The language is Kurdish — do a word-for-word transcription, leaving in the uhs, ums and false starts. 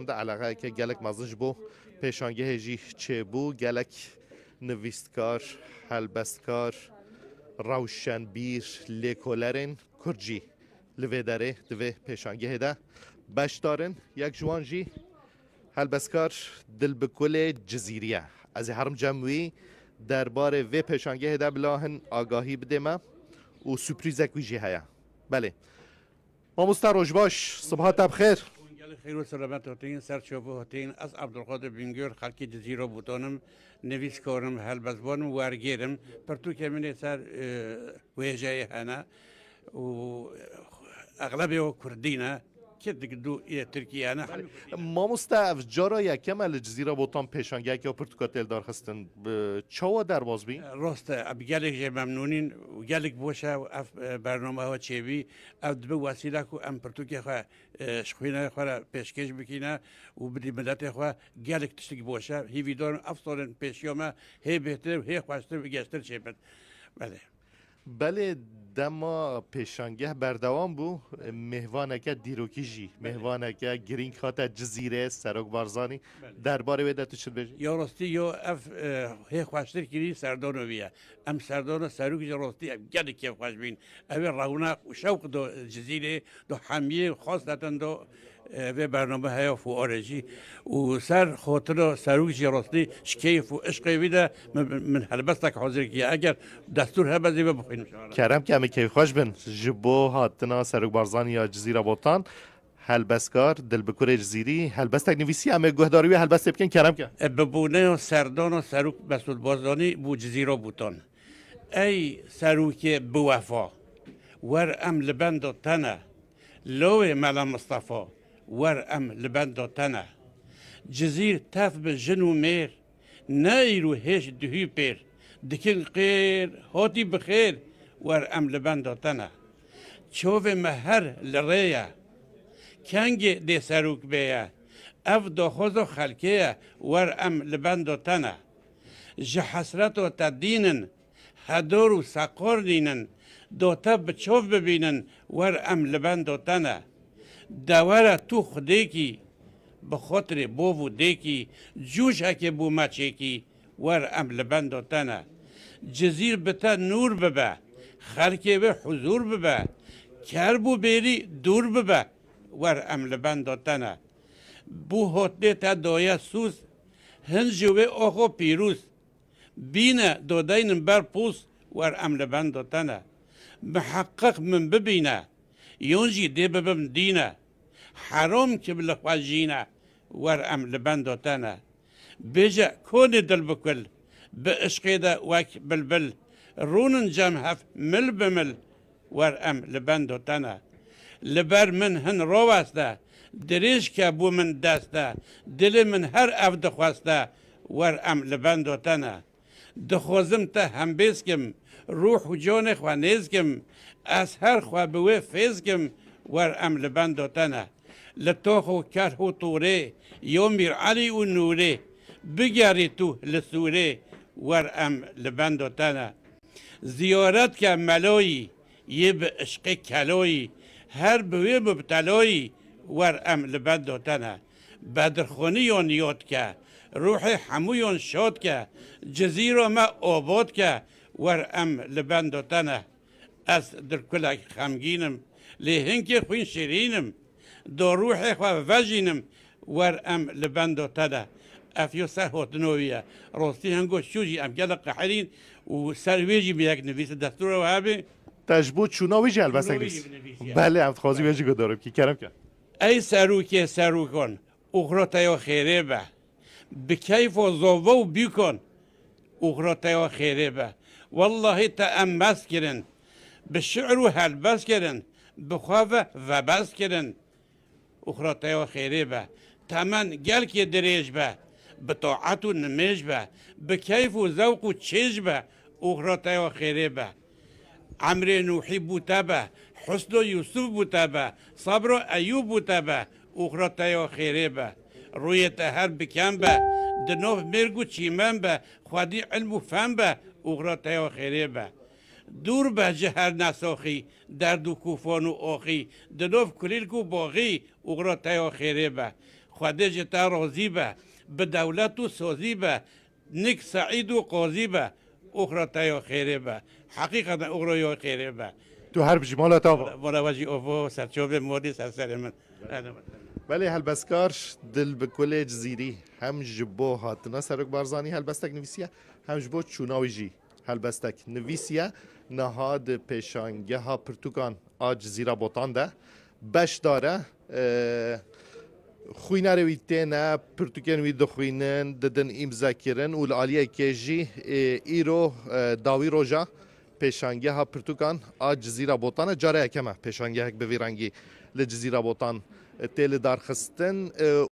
de eleqeyeke gelek mezin ji bo pêşangehê jî çêbû. Gelek nivîskar, helbestkar, rewşenbîr, lêkolerên Kurd jî li vê derê di vê pêşangehê de beşdar in. Yek ji wan jî helbestkar Dilbikulê Cizîrî ye. Ez ê herim cem wî derbarê vê pêşangehê de bila hin agahî bidê me û surprîzek wî jî heye. Belê. Mamoste roj baş, sibaha te bi xêr. Gelek xêr û selamet hatin, ser çav hatin. Ez Abdulkadir Bingöl, xelkê Cizîra Botan im, nivîskar im, helbestvan im, wergêr im. Pirtûkê min ê ser, e, wêjeyê hene û exlebê o kurdî ne. Kê dik du yê Tirkiye ne. Belê. Mamoste, ev cara yekem e li Cizîra Botan pêşangeheke pirtûka tê li dar xistin. Bi çawa derbas bî? Rast e, em gelek jê memnûn in û gelek boş e ev, e, bername hewa çêbî. Ev dibe wesîle ku em pirtûkê xwe, e, ji xwînê xwe re pêşkêş bikîne û bidî miletê xwe gelek tiştik boş e. Hîvîdar im ev salên pêşiya me hê bêhtir û hê xweştir û geştir çêbin. Belê. Belê, dema pêşangeh berdewam bû, mêhvaneke dîrokî jî, Belê. mêhvaneke girîng hate Cizîrê, Serok Barzanî. Belê. Derbarê wê de tu çi dibêjî? Ya rastî, ya ev, e, hê xweştir kirî serdano wî ye. Em serdana Serok jî rastî em gelek kêfxweş bîn. Ew ê rewneq û şewq do Cizîrê, do hemiyê, xaseten do, e, vê bername heya fuarê jî. Û ser xatina Serok jî rastî ji keyf û işqê wî de min, min helbestek hazir kiye. Eger destûr hebe zî ve bixwînim ji we re. Kerem ke, em ê keyfxweş bin. Ji bo hatina Serok Barzanî ya Cizîra Botan, helbestkar Dilbikurê Cizîrî helbestek nivîsî, em ê guhdarî wê helbestê bikin, kerem ke. E, bi boneya serdana Serok Mesûd Barzanî bû Cizîra Botan. Ey Serokê biwefa, wer em li benda te ne. Lawê Mela Mistefa, wer em li benda te ne. Cizîr tev bi jin û mêr, ne îro hêj duhî pêr. Dikin qêr, hatî bi xêr, wer em li benda te ne. Çavê me her li rê ye, kengê dê Serok bê ye. Ev daxwaza xelkê ye, wer em li benda te ne. Ji hesreta te dînin, hedor û seqor nînin, do te bi çav bibînin, wer em li benda te ne. De were tu xwedêkî, bi xotirê bov û dêkî, cûşekê bû me çêkî, wer em li benda te ne. Cizîr bi te nûr bibe, xelkê wê huzûr bibe, kerb û bêrî dûr bibe, wer em li benda te ne. Bû hotnê te daye sûz, hin ji wê oxo pîrûz. Bîne dodeynin ber pûs, wer em li benda te ne. Miheqqiq min bibîne, yon jî dê bibim dîne. Heram kim li xwe jîne, wer em li benda te ne. Bêje konê dilbikul, bi işqê de wek bilbil. Rûnin cem hev mil bi mil, wer em li benda te ne. Li ber min hin raweste, dirêj ke bû min deste, dilê min her ev dixweste, wer em li benda te ne. Dixwazim te hembêz kim, rûh û canê xwe nêz kim, ez her xwe bi wê fêz kim, wer em li benda te ne. Li tox û kerh û tûrê, yo Mîr Elî û Nûrê, bigerî tu li sûrê, wer em li benda te ne. Ziyaret ke melayî, yê bi işqê kelayî, her bi wê mubtelayî, wer em li benda te ne. Bedirxanî yon yad ke, ruhê hemû yon şad ke, Cizîra me abad ke, wer em li benda te ne. Ez dilkulek xemgîn im, lê hinkê xwîn şirîn im. Do ruhê xwe vejînim, wer em li benda te de. Ev yo ser hotino wî ye. Rostî hingo çû jî em gelek qehirîn û ser wê jî bi yek nivîs destûra we hebê. Te ji bo çûna wî jî helbestek Çûna wî nivîs? Jî bi nivîs ye. Belê, em dixwazî wê jî guhdarî bikî. Kerem ke. Ey serokê serokon, oxira te yo xêrê be. Bi keyf û zova û bîkon, oxira te yo xêrê be. Wellahî te em mest kirin. Bi şi'r û helbest kirin. Bi xwe ve vebest kirin. Oxira te yo xêrê be. Temen gelkê dirêj be. Bi taet û nimêj be. Bi keyf û zewq û çêj be. Oxira te yo xêrê be. Emrê Nûhî bû te be, Husno Yûsuf bû te be, Sabro Eyûb bû te be, oxira te yo xêrê be. Rûyê te her bi kem be, di nov mêrg û çîmen be, xwedî ilm û fen be, oxira te yo xêrê be. Dûr be ji her nesoxî, derd û kûfon û oxî, di nov kulîlk û boxî, oxira te yo xêrê be. Xwedê ji te razî be, bi dewlet û sazî be, nik seîd û qazî be, oxra te ya xêrê be. Heqîqeten oxra ya xêrê be. Tu her bijî, mala te ava. Mala we jî ava, serçavê malî ser serê min. Belê helbestkar Dilbikulê Cizîrî hem ji bo hatina Serok Barzanî helbestek nivîsiye, hem ji bo çûna wî jî helbestek nivîsiye. Niha di pêşangeha pirtûkan a Cizîra Botan de beşdar e. E, xwînerê wî têne, pirtûkên wî dixwînin, didin îmzekirin û li aliyekê jî, e, îro, e, dawî roja pêşangeha pirtûkan a Cizîra Botan e. Cara yekem e pêşangehek bi vî rengî li Cizîra Botan, e, tê lidarxistin. E,